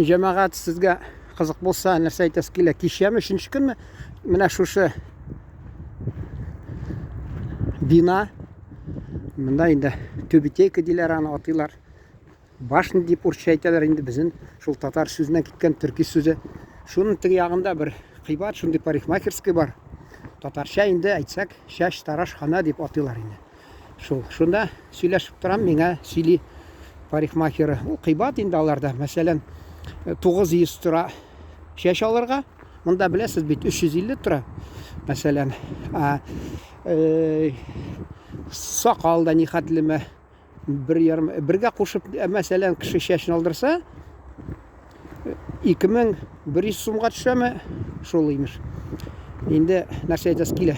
Җәмәгать, сезгә кызык булса, нәрсә әйтәсе килә? Кичәме, өченче көнме? Менә шушы бина. Монда инде тюбетейка диләр аны, атыйлар. Башня дип урысча әйтәләр инде безнең шул татар сүзеннән киткән төрки сүзе. Шуның теге ягында бер кыйбат шундый парикмахерский бар. Татарча инде әйтсәк, чәч тарашхана дип атыйлар инде. Шул. Шунда сөйләшеп торам, миңа сөйли парикмахеры. Ул кыйбат инде аларда. Мәсәлән, 900 тора чәч алырга. Монда беләсез бит 350 тора. Мәсәлән, ә, э, сакал да нихәтлеме бер ярым бергә кушып, мәсәлән, кеше чәчен алдырса, 2100 сумга төшәме? Шул имеш. Инде нәрсә әйтәсе килә?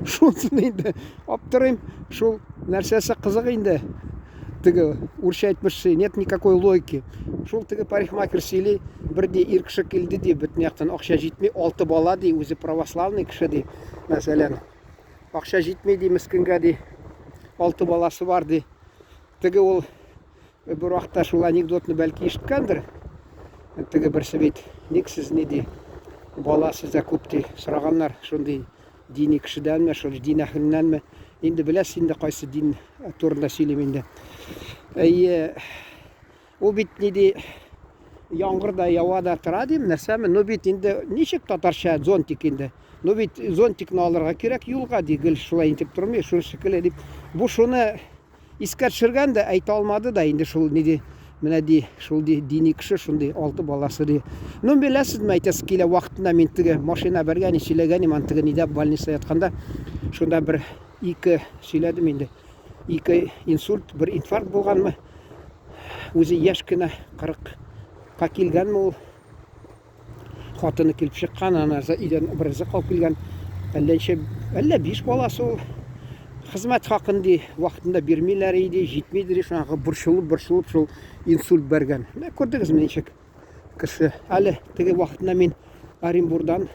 Шунысын инде аптырыйм. Шул нәрсәсе кызык инде. Теге урысча әйтмешли, нет никакой логики. Шул теге парикмахер сөйли, бер ди ир кеше килде ди, бөтен яктан акча җитми, алты бала ди, үзе православный кеше ди, мәсәлән. Акча җитми ди мескенгә ди. Алты баласы бар ди. Теге ул бер вакытта шул анекдотны бәлки ишеткәндер. Теге берсе бит, ник сез ни ди, бала сездә күп ди, сораганнар шундый дини кешедәнме, шул дин әһеленнәнме. Инде беләсез инде кайсы дин турында сөйлим инде. Әйе, ул бит ни ди, яңгыр да ява да тора дим, нәрсәме? Ну бит инде ничек татарча зонтик инде. Ну бит зонтикны алырга кирәк юлга ди, гел шулай итеп тормый, шул шикелле дип. Бу шуны искә төшергән дә әйтә алмады да инде шул ни ди, менә ди, шул ди, дини кеше шундый алты баласы ди. Ну беләсезме, әйтәсе килә, вакытында мин теге машина бәргән, сөйләгән идем, теге нидә больница ятканда, шунда бер ике сөйләдем инде. Ике инсульт, бер инфаркт булганмы? Үзе яшь кенә, 40-ка килгәнме ул? Хатыны килеп чыккан, аны өйдән бер үзе калып килгән. Әллә ничә, әллә биш баласы ул. Хезмәт хакын ди, вакытында бирмиләр иде, җитми ди, шуңа борчылып, борчылып шул инсульт бәргән. Менә күрдегезме ничек кеше. Әле теге вакытында мин Оренбурдан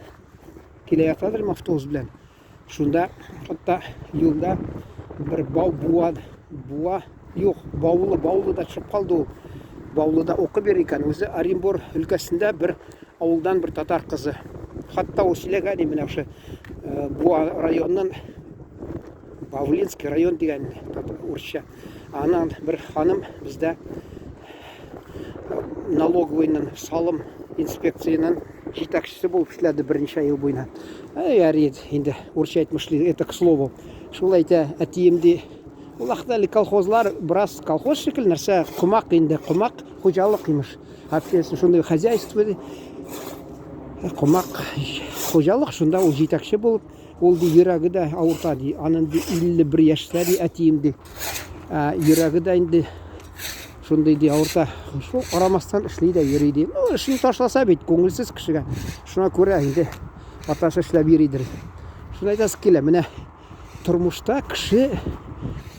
килә ятадыр автобус белән. Шунда хәтта юлда бер бау буа, буа юк, баулы, баулы да төшеп калды ул. Баулыда укып йөри икән. Үзе Оренбур өлкәсендә бер авылдан бер татар кызы. Хәтта ул сөйләгән менә шушы э, Буа районыннан Бавлинский район дигән урысча. Аннан бер ханым бездә налоговыйның салым инспекцияның җитәкчесе булып эшләде берничә ел буена. Әй, инде урысча әйтмешли, это к слову. Шул әйтә, әтием ди, ул вакытта әле колхозлар бераз колхоз шикелле нәрсә, кумак инде, кумак хуҗалык имеш. Общественный шундый хозяйство ди. Кумак хуҗалык, шунда ул җитәкче булып, ул ди йөрәге дә авырта ди. Анын ди 51 яшьтә ди әтием ди. Йөрәге дә инде шундый ди авырта. Шул карамастан эшли дә йөри ди. Ну, эшен ташласа бит күңелсез кешегә. Шуңа күрә инде атасы эшләп йөридер. Шуны әйтәсе килә, менә тормышта кеше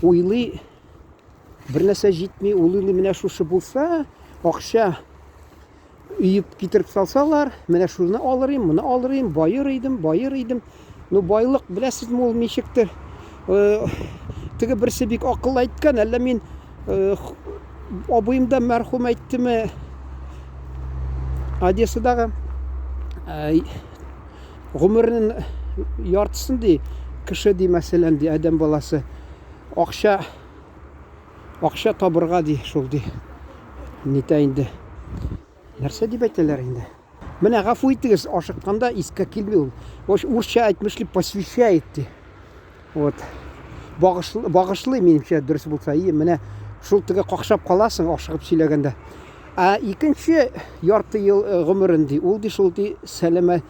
уйлый, бер нәрсә җитми, ул уйлый, менә шушы булса, акча өеп китереп салсалар, менә шуны алыр идем, моны алыр идем, баер идем, баер идем. Ну, байлык, беләсезме, ул ничектер. Э, теге берсе бик акыллы әйткән, әллә мин э, абыем да мәрхүм әйттеме, Одессадагы э, гомеренең яртысын ди, кеше ди, мәсәлән, ди, адәм баласы акча Акча табырга ди, шул ди. Нитә инде. Нәрсә дип әйтәләр инде? Менә гафу итегез, ашыкканда искә килми ул. Урысча әйтмешли посвящает ди. Вот. Багышлый, багышлый минемчә дөрес булса. И, менә шул теге какшап каласың ашыгып сөйләгәндә. Ә икенче ярты ел э, гомерен ди, ул ди шул ди сәламә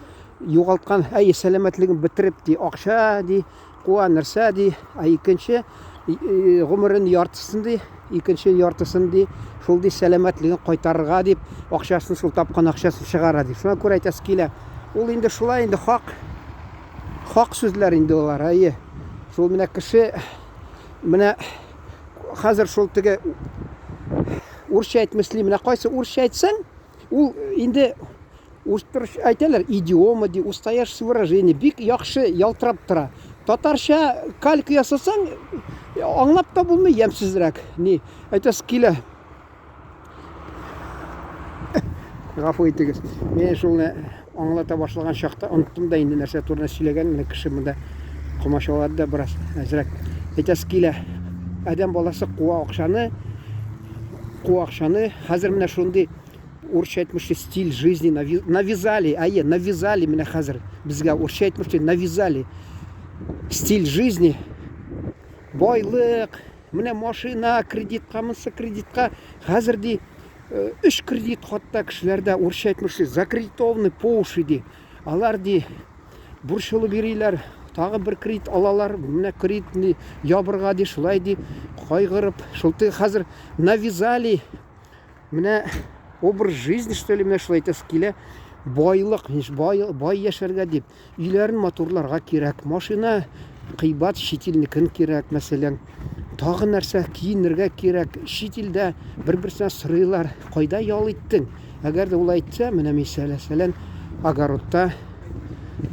югалткан, әй, сәламәтлеген бетереп ди, акча ди, Куа нәрсә ди, ә икенче гомерен яртысын ди, икенче яртысын ди, шул ди сәламәтлеген кайтарырга дип, акчасын шул тапкан акчасын чыгара ди. Шуңа күрә әйтәсе килә. Ул инде шулай инде хак хак сүзләр инде алар, әйе. Шул менә кеше менә хәзер шул теге урысча әйтмешли, менә кайсы урысча әйтсәң, ул инде Урысча әйтәләр, идиома ди, устоявшееся выражение, бик яхшы ялтырап тора. Татарча калька ясасаң, аңлап та булмый, ямьсезрәк. Ни, әйтәсе килә. Гафу итегез. Мин шулны аңлата башлаган чакта оныттым да инде нәрсә турында сөйләгән. Менә кеше монда комачаулады да бераз әзрәк. Әйтәсе килә, адәм баласы куа акчаны, куа акчаны. Хәзер менә шундый урысча әйтмешли стиль жизни навязали, әйе, навязали менә хәзер безгә урысча әйтмешли навязали стиль жизни, байлык, менә машина кредитка, монысы кредитка. Хәзер ди, өч кредит хатта кешеләрдә, урысча әйтмешли, закредитованный по уши ди. Алар ди, бурчылып йөриләр, тагы бер кредит алалар, менә кредитны ябырга ди, шулай ди, кайгырып. Шул хәзер навязали менә образ жизни, что ли, менә шулай әйтәсе килә. Байлык, бай, бай яшәргә дип, өйләрен матурларга кирәк, машина кыйбат чит илнекен кирәк, мәсәлән. Тагы нәрсә, киенергә кирәк. Чит илдә бер-берсенә сорыйлар, кайда ял иттең? Әгәр дә ул әйтсә, менә мәсәлән, огородта,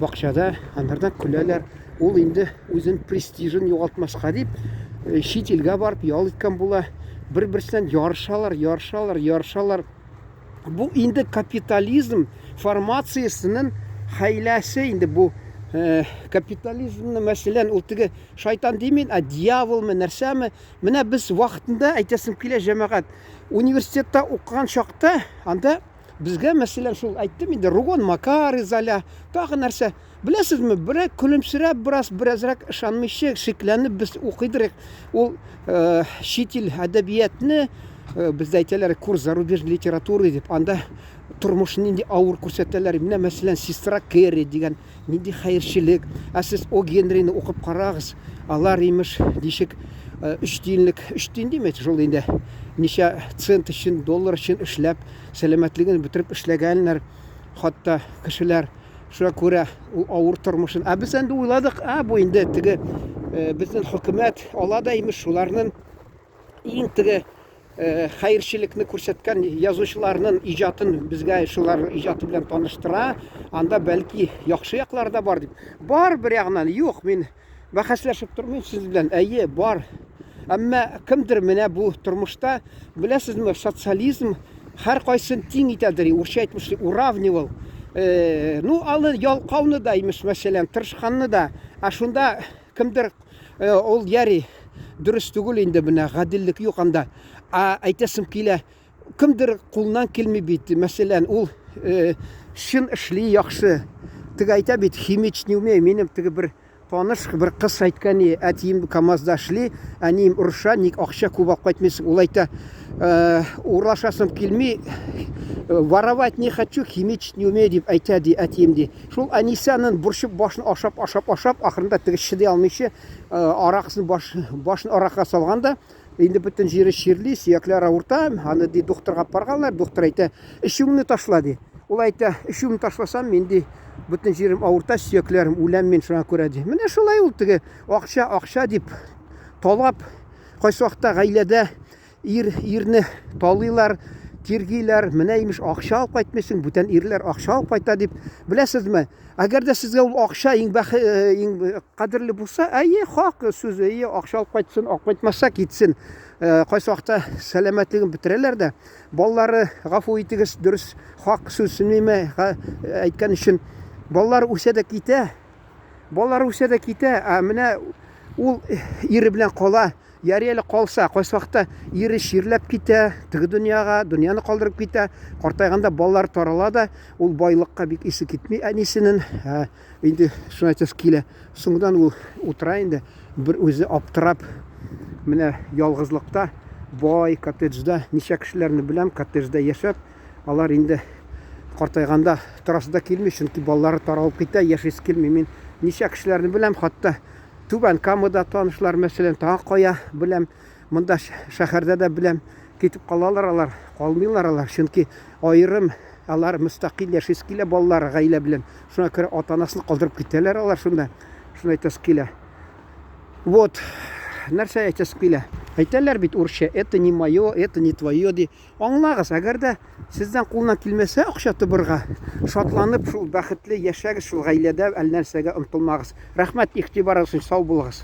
бакчада, анардан көләләр. Ул инде үзен престижын югалтмаска дип, чит илгә барып ял иткән була. Бер-берсеннән ярышалар, ярышалар, ярышалар. Бу инде капитализм формациясенең хәйләсе инде бу. Капитализмны, мәсәлән, ул теге шайтан димин, ә дьяволмы, нәрсәме? Менә без вакытында әйтәсем килә, җәмәгать, университетта укыган чакта анда безгә, мәсәлән, шул әйттем инде, Ругон Макари, Золя, тагы нәрсә. Беләсезме, берәк көлемсерәп, бераз беразрак ышанмыйча, шикләнеп без укыйдырык. Ул чит ил әдәбиятны, бездә әйтәләр, курс зарубежной литературы дип, анда тормышны нинди авыр күрсәтәләр. Менә, мәсәлән, Сестра Кэрри дигән нинди хәерчелек. Ә сез О Генрины укып карагыз. Алар, имеш, ничек өч тиенлек, өч тиен димә, шул инде ничә цент өчен, доллар өчен эшләп, сәламәтлеген бетереп эшләгәннәр. Хатта кешеләр. Шуңа күрә ул авыр тормышын. Ә без инде уйладык, ә бу инде теге безнең хөкүмәт ала да имеш шуларның иң теге хәерчелекне күрсәткән язучыларның иҗатын безгә шулар иҗаты белән таныштыра. Анда бәлки яхшы яклары да бар дип. Бар бер ягыннан, юк, мин бәхәсләшеп тормыйм сез белән. Әйе, бар. Әмма кемдер менә бу тормышта, беләсезме, социализм һәркайсын тиң итәдер, урысча әйтмешли, уравнивал. Ну, аны ялкауны да, имеш, мәсәлән, тырышканны да. Ә шунда кемдер ул яри дөрес түгел инде, менә гаделлек юк анда. Ә әйтәсем килә, кемдер кулыннан килми бит, мәсәлән, ул чын эшли яхшы. Теге әйтә бит, химич не умею. Минем теге бер таныш бер кыз әйткән, әтием КАМАЗда эшли, әнием орыша, ник акча күп алып кайтмыйсың? Ул әйтә, урлашасым килми, воровать не хочу, химич не умею дип әйтә ди әтием ди. Шул әнисе анын борчып башын ашап, ашап, ашап, ахырында теге чыдый алмыйча, аракысын башын аракыга салган да, Инде бөтен җире чирли, сөякләр авырта. Аны ди докторга апарганнар. Доктор әйтә, эчүеңне ташла ди. Ул әйтә, эчүемне ташласам, мин ди, бөтен җирем авырта, сөякләрем үләм мин шуңа күрә ди. Менә шулай ул теге акча, акча дип талап, кайсы вакытта гаиләдә ир ирне талыйлар, тиргиләр. Менә имеш акча алып кайтмыйсың, бүтән ирләр акча алып кайта дип. Беләсезме? Әгәр дә сезгә ул акча иң бәхе, иң кадерле булса, әйе, хак сүз, әйе, акча алып кайтсын, алып кайтмаса китсен. Кайсы вакытта сәламәтлеген бетерәләр дә, балалары, гафу итегез, дөрес хак сүз сөйлиме, әйткән өчен, балалар үсә дә китә. Балалар үсә дә китә, ә менә ул ире белән кала. Ярый әле калса, кайсы вакытта ире чирләп китә, теге дөньяга, дөньяны калдырып китә. Картайганда балалар тарала да, ул байлыкка бик исе китми әнисенең. Ә, инде шуны әйтәсе килә. Соңдан ул утыра инде, бер үзе аптырап, менә ялгызлыкта, бай коттеджда, ничә кешеләрне беләм, коттеджда яшәп, алар инде картайганда торасы да килми, чөнки балалары таралып китә, яшисе килми. Мин ничә кешеләрне беләм, хатта Түбән Камада танышлар, мәсәлән, тагы кая беләм, монда шәһәрдә дә беләм, китеп калалар алар, калмыйлар алар, чөнки аерым алар мөстәкыйль яшисе килә балалары гаилә белән. Шуңа күрә ата-анасын калдырып китәләр алар шунда. Шуны әйтәсе килә. Вот, нәрсә әйтәсе килә? Әйтәләр бит урысча, это не мое, это не твое ди. Аңлагыз, әгәр дә сездән кулыннан килмәсә акча табырга, шатланып шул бәхетле яшәгез шул гаиләдә, әллә нәрсәгә омтылмагыз. Рәхмәт игътибарыгыз өчен, сау булыгыз.